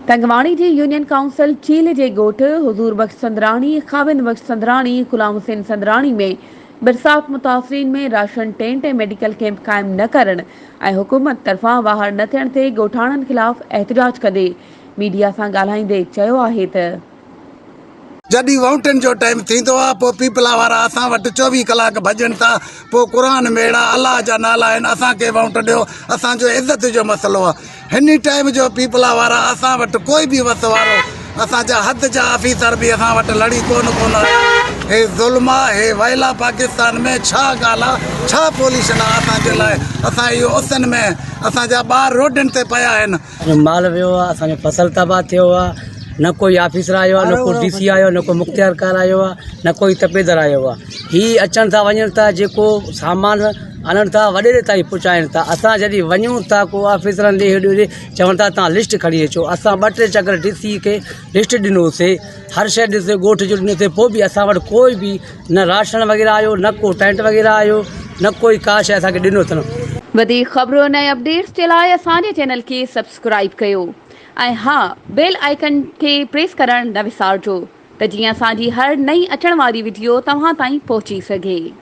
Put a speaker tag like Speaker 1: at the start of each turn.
Speaker 1: تنگواڻي جي union council چيلهه جي ڳوٺ حضور بخش سندراڻي، خاوند بخش سندراڻي، غلام حسين سندراڻي ۾ برسات متاثرين ۾ راشن ٽينٽ ۽ ميڊيڪل ڪئمپ قائم نه ڪرڻ ۽ حڪومت طرفان واهر نه ٿيڻ تي ڳوٺاڻن خلاف احتجاج ڪندي ميڊيا سان ڳالهائيندي چيو آهي ته.
Speaker 2: جڏهن وونٽن جو ٽائيم ٿيندو آ پوء پيپلا وارا اسان وٽ 24 ڪلاڪ ڀڄن ٿا پوء قرآن ميڙا الله جا نالا آهن اسان کي وونٽ ڏيو اسان جو عزت جو مسئلو آ هن ٽائيم جو پيپلا وارا اسان وٽ ڪوئي به وس وارو اسان جا حد جا آفيسر به اسان وٽ لڙي ڪون ڪون آيا هي ظلم آ هي ويلا پاڪستان ۾ ڇا ڳالهه آ ڇا پوليشن آ اسان جي لاء اسان اهو اسن ۾ اسان جا ٻار روڊن تي پيا آهن.
Speaker 3: اسان جو مال ويو آ اسان جو فصل تباهه ٿيو آ نه ڪوئي آفيسر آيو آ نه ڪو ڊي سي آيو آ نه ڪو مختيار ڪار آيو آ نه ڪوئي تپيدار آيو آ هي اچن ٿا وڃن ٿا جيڪو سامان آڻن ٿا وڏيري تائين پهچائن ٿا اسان جڏهن وڃون ٿا ڪو آفيسرن ڏي هيڏي هوڏي چون ٿا تان لسٽ کڻي اچو اسان ٻه ٽي چڪر ڊي سي کي لسٽ ڏنوسي هر شي ڏسي ڳوٺ جو ڏنوسي پوء به اسان وٽ ڪوئي به نه راشن وغيره آيو نه ڪو ٽينٽ وغيره آيو نه ڪوئي ڪا شي اسان کي ڏنو اٿن.
Speaker 1: وڌيڪ خبرن ۽ اپڊيٽس جي لاء اسان جي چينل کي سبسڪرائيب ڪيو ۽ ها بيل آئيڪن کي پريس ڪرڻ نه وسارجو ته جيئن اسان جي هر نئين اچڻ واري وڊيو توهان تائين پهچي سگهي.